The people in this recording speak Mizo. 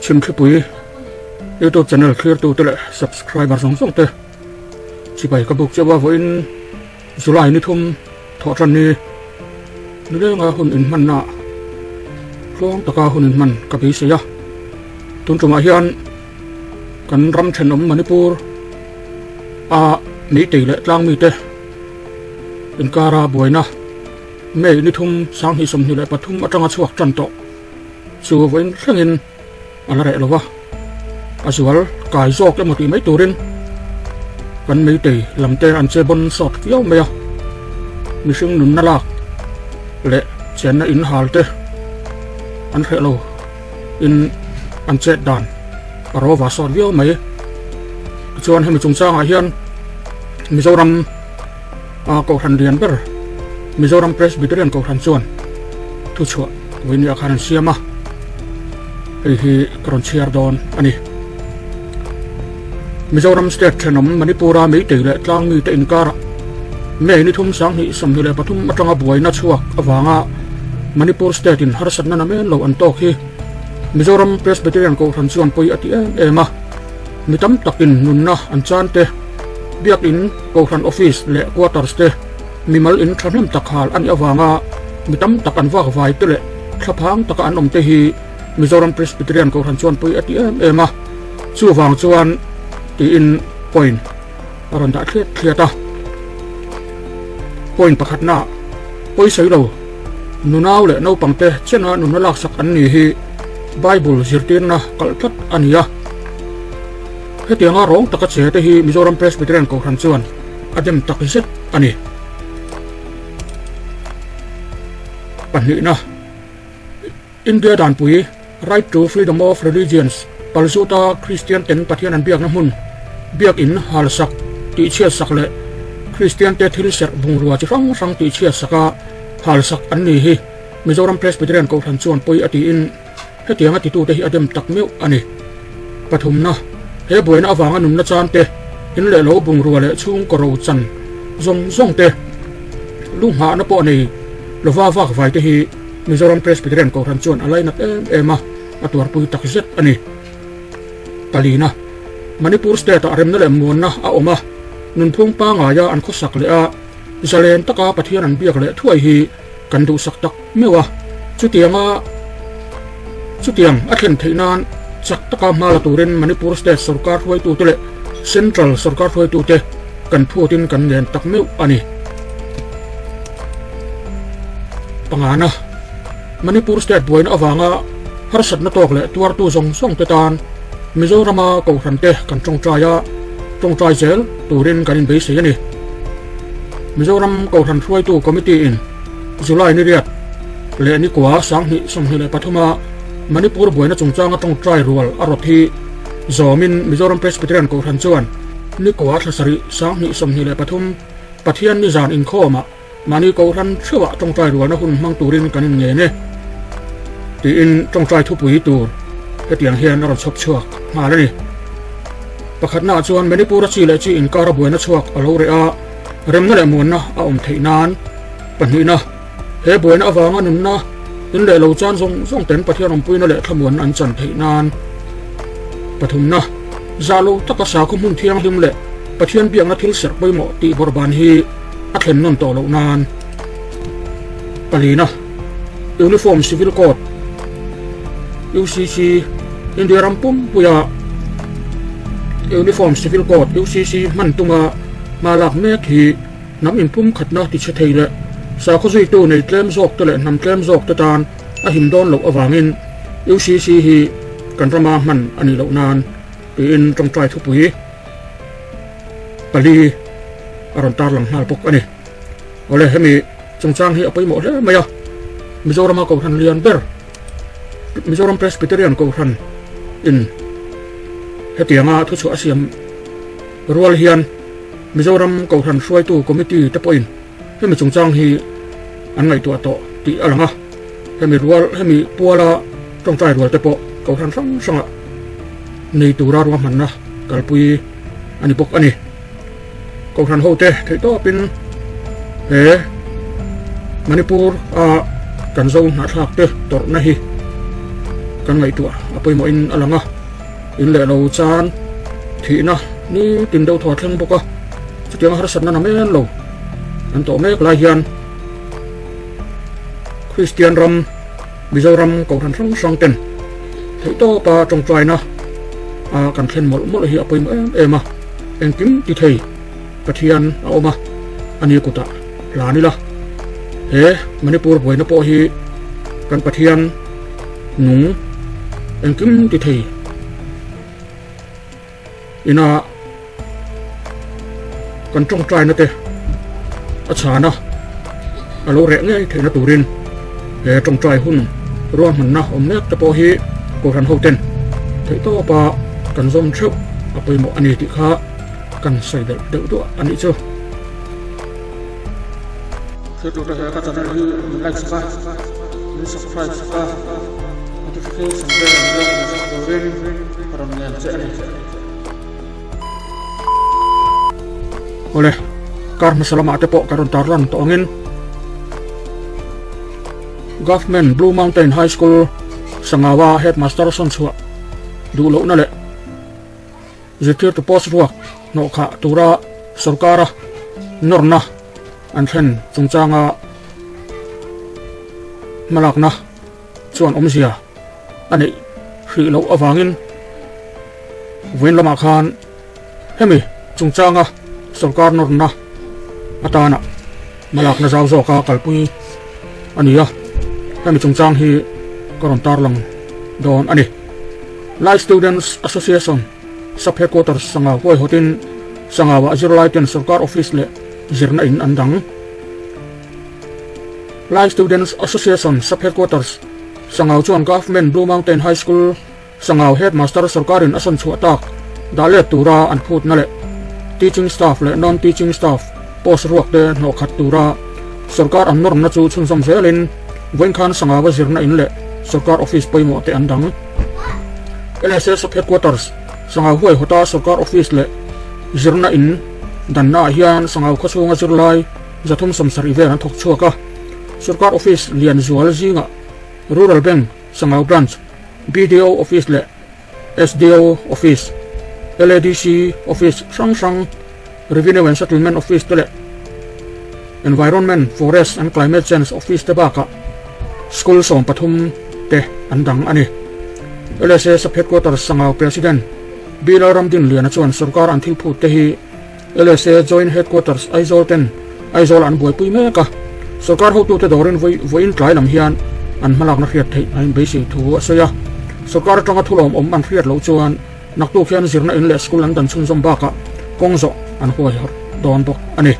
Chhimthlipui YouTube channel thlirtute leh subscriber zawng zawng te chibai ka buk cheuh a vawiin July ni thum thawh tan ni nilenga hun inhmanna tluang taka hun inhman ka beisei a tun tumah hian kan ram thenawm Manipur a meitei leh tlang mite inkara buaina May ni thum 2023 atanga chhuak tan tawh chu vawiin thlengin a la reh lo va, a zual kai zawk emaw tih mai turin kan meitei lam te an che bawn sawt viau mai a, mihring nunna lak leh chenna in hal te an hreh lo in an chet dan a rawva sawt viau mai. Tichuan hemi chungchangah hian Mizoram a Kohhran lian ber Mizoram Presbyterian Kohhran chuan thuchhuah vawinia khan an siam a, hei hi ka rawn chhiar dawn a ni. Mizoram State thenawm Manipur-a Meitei leh Tlangmite inkarah May ni thum 2023 atanga buaina chhuak avanga Manipur State-in harsatna namen lo an tawk hi Mizoram Presbyterian Kohhran chuan pawi a ti em em a. Mi tam takin nunna an chan te, biakin, kohhran office leh quarters te mimal in thahnem tak hal a nih avanga mi tam tak an vak vai te leh thlaphang taka an awm te hi Mizoram Presbyterian Kohhran chuan pui a ti em em a, chuvang chuan tiin point a rawn dah thliat thliat a. Point pakhatna, pawisawi lo, nunau leh naupangte chena nunna laksak an ni hi Bible zirtirna kalh tlat a ni a. Hetianga rawng taka che te hi Mizoram Presbyterian Kohhran chuan a dem tak zet a ni. Pahnihna, India danpui Right to Freedom of Religions palzuta Kristian ten Pathian an biakna hmun biakin halsak tihchhiatsak leh Kristian te thil serh bungrua chi hrang hrang tihchhiatsak a halsak an ni hi Mizoram Presbyterian Kohhran chuan pawi a tiin Hetianga titute hi a dem tak meuh a ni. Pathumna, he buaina avanga nunna chan te, in leh lo bungrua leh chhungkaw ro chan zawng zawng te, lu nghahna pawh nei lova vak vai te hi Mizoram Presbyterian Kohhran chuan a lainat em em a, a tuarpui tak zet a ni. Palina, Manipur State-ah remna leh muanna a awm a, nunphung pangaia an khawsak leh a, zalen taka Pathian an biak leh thuai hi Kan duhsak tak meuh a, chutianga chutiang a thlen theih nan chak taka hma la turin Manipur State sorkar hruaitute leh Central sorkar hruaitute kan phutin kan ngen tak meuh a ni. Pangana, Manipur State buaina avanga harsatna tawk leh tuartu zawng zawng te tan Mizorama Kohhran te kan tawngtai a, tawngtai zel turin kan inbeisei a ni. Mizoram Kohhran Hruaitu Committee-in July ni riat leh ni kua 2023 a Manipur buaina chungchanga tawngtai rual a rawt hi zawmin Mizoram Presbyterian Kohhran chuan ni kua thla sarih 2023 Pathian ni zan inkhawmah mahni Kohhran theuhah tawngtai rualna hun hmang turin kan inngen e tiin tawngtai thupui tur hetiang hian a rawn chhawp chhuak nghal a ni. Pakhatnaah chuan Manipur-a chi leh chi inkara buaina chhuak a lo reh a, remna leh muanna a awm theih nan. Pahnihna, he buaina avanga nunna in leh lo chan zawng zawng ten Pathian awmpuina leh thlamuanna an chan theih nan. Pathumna, zah lo taka sakhaw hmun thianghlim leh Pathian biakna thil serh pawimawh tih bawrhban hi a thlen nawn tawh loh nan. Palina, Uniform Civil Code, UCC, India ram pumpuia Uniform Civil Code, UCC, hman tuma hma lak mek hi hnam inpum khatna tichhe thei leh sakhaw zuitu nei tlem zawk te leh hnam tlem zawk te tan a him dawn loh avangin UCC hi kan rama hman a nih loh nan tiin tawngtai thupui pali a rawn tarlang nghal bawk a ni. Awle hemi chungchang hi a pawimawh hle mai a, Mizorama Kohhran lian ber Mizoram Presbyterian Kohhran in hetianga thuchhuah a siam rual hian Mizoram Kohhran hruaitu Committee te pawhin hemi chungchang hi an ngaihtuah tawh tih a lang a, hemi rual hemi puala tawngtai rual te pawh Kohhran hrang hrangah nei tura ruahmanna kalpui a ni bawk a ni. Kohhran hote theihtawpin he Manipur a kan zo hnahthlak te tawrhna hi kan ngaihtuah a pawimawhin a lang a, in leh lo chan thihna nitin deuh thaw a thleng bawk a, chutianga harsatna na men lo an tawh mek lai hian Kristian ram Mizoram kohhran hrang hrang ten theihtawpa tawngtaina a kan thlen mawlh mawlh hi a pawimawh em em a, engkim ti thei Pathian a awm a, ani kutah hlan ila. He Manipur buaina pawh hi kan Pathian nung engkim ti thei ina kan tawngtaina te a chhan a, a lo reh ngei theihna turin he tawngtai hun ruahmanna awm mek te pawh hi Kohhran hoten theihtawpa kan zawm theuh a pawimawh a ni tih kha Kan sawi belh deuh duah a nih chu. Thiltute he ka channel hi min like sak a, min subscribe sak a, notification bell min lo hmuh sak turin ka rawn ngen che a ni. Awle, kar hmasa lamah te pawh ka rawn tar lan tawh angin Government Blue Mountain High School Sangawa Headmaster sawn chhuah duh lohna leh Zirtirtu post ruak hnawhkhah tura sorkara nawrna an thlen chungchanga hmalakna chuan awmzia a neih hrih loh avangin vawiin lamah khan hemi chungchanga sorkar nawrna atana hmalakna zau zawka kalpui a ni a, hemi chungchang hi ka rawn tarlang dawn a ni. Lai Students Association Sub Headquarters Sangau huaihawtin Sangauah zirlaiten sorkar office leh zirna in an dang. Lai Students Association Sub Headquarters Sangau chuan Government Blue Mountain High School Sangau Headmaster sorkarin a sawn chhuah tak dah let tura an phutna leh teaching staff leh non-teaching staff post ruak te hnawhkhat tura sorkar an nawrna chu chhunzawm zelin vawiin khan Sangaua zirna in leh sorkar office pawimawh te an dang. LSA Sub Headquarters, Sangau huaihawta sorkar office leh zirna in dannaah hian Sangau khawchhunga zirlai 370 vel an thawk chhuak a. Sorkar office lian zual zingah Rural Bank, Sangau Branch, BDO Office leh SDO Office, LADC Office hrang hrang, Revenue and Settlement Office te leh Environment, Forest and Climate Change Office te bakah School 13 te an dang a ni. LSA Sub Headquarters Sangau President B Lalramdinliana chuan sorkar an thil phut te hi LSA Joint Headquarters Aizawl ten Aizawlah an buaipui mek a, sorkar hotute dawrin vawiin tlai lam hian an hmalakna hriat theih a inbeisei thu a sawi a. Sorkar atanga thulawm awm an hriat loh chuan naktuk hian zirna in leh school an dan chhunzawm bakah kawng zawh an huaihawrh dawn bawk a ni.